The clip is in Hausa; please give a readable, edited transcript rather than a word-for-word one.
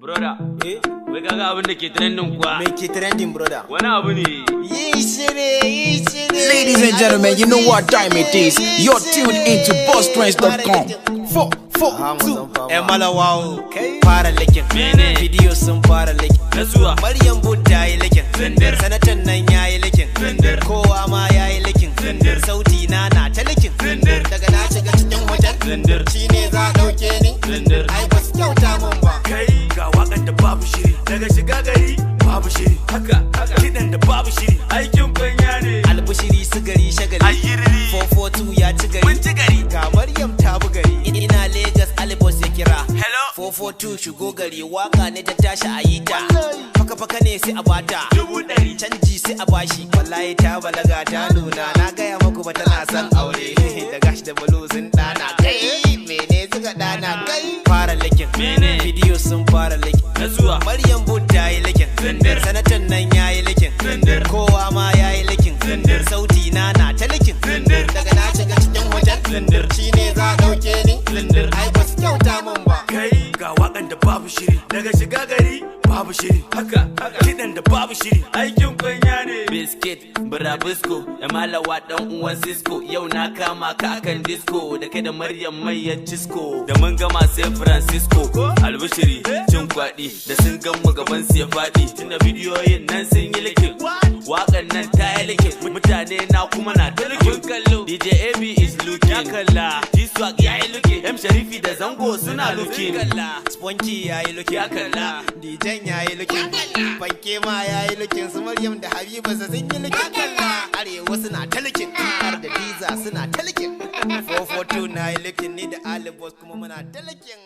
Brother, Eh? wai kaga abin da ke trending kuwa? Me ke trending, brother? Wani abu ne. Yi shiri, yi shiri. Ladies and gentlemen, you know what time it is. You're tuned into BossTrends.com. 4, 4, 2. ‘Yan malawawo fara likin. Mene? Bidiyo sun fara leaking. Na zuwa. Maryam Booth ta yi leaking. Zindir. Sanatan nan ya yi leaking. Zindir. Kowa ma ya yi leaking. Zindir. Sauti na na ta leaking. Zindir. Daga na shiga cikin hotel. Zindir. Shi ne za a ɗauke ni. Zindir. Ai ba su kyauta mun ba. Kai, ga wakan da babu shiri, daga shiga gari babu shiri. Haka, haka. Kiɗan da babu shiri. Aikin kwanya ne. Albushiri sigari shagali. Ayyiriri. 442 ya ci gari. Mun ci gari. Ga Maryam ta bi gari. Ina Lagos, Alibos ya kira. Hello. 442 shigo gari, waka ne ta tashi a yi ta. Faka faka ne sai a bata. 100,000. Canji sai a bashi. Wallahi ta balaga, ta nuna. Na gaya muku ba, tana son aure. Da gashi da bulu sun dana. Kai mene suka dana kai? Fara leaking. Mene? Bidiyo sun fara leaking. Na zuwa. Maryam Booth ta yi leaking. Zindir. Sanatan nan ya yi leaking. Zindir. Kowa ma ya yi leaking. Zindir. Sauti na na ta leaking. Zindir. Daga na shiga cikin hotel. Zindir. Shi ne za a ɗauke ni. Zindir. Ai ba su kyauta mun ba. Kai, ga wakan da babu shiri, daga shiga gari babu shiri. Haka, haka. Kiɗan da babu shiri. Aikin kwanya ne. Biskit, burabusko, da malawa dan uwan Cisco. Yau na kama ka akan disco, da kai da Maryam mai ya Cisco. Da mun gama sai Francisco, albishiri, cin kwaɗi, da sun gan mu gaban su ya faɗi. Tunda bidiyoyin nan sun yi leaking, waƙan nan ta yi leaking, mutane na kuma na ta looking. Kallo. DJ AB is looking. Ya kalla. G-Swag ya yi looking. M Sharifi da Zango suna looking. Kalla. Sponky ya yi looking. Ya kalla. Dijan ya yi looking. Fanke ma ya yi looking. Su Maryam da Habiba su sun yi looking. Arewa suna ta looking. Har da Diza suna ta looking. 442 na yi looking, ni da Alibos kuma muna ta looking.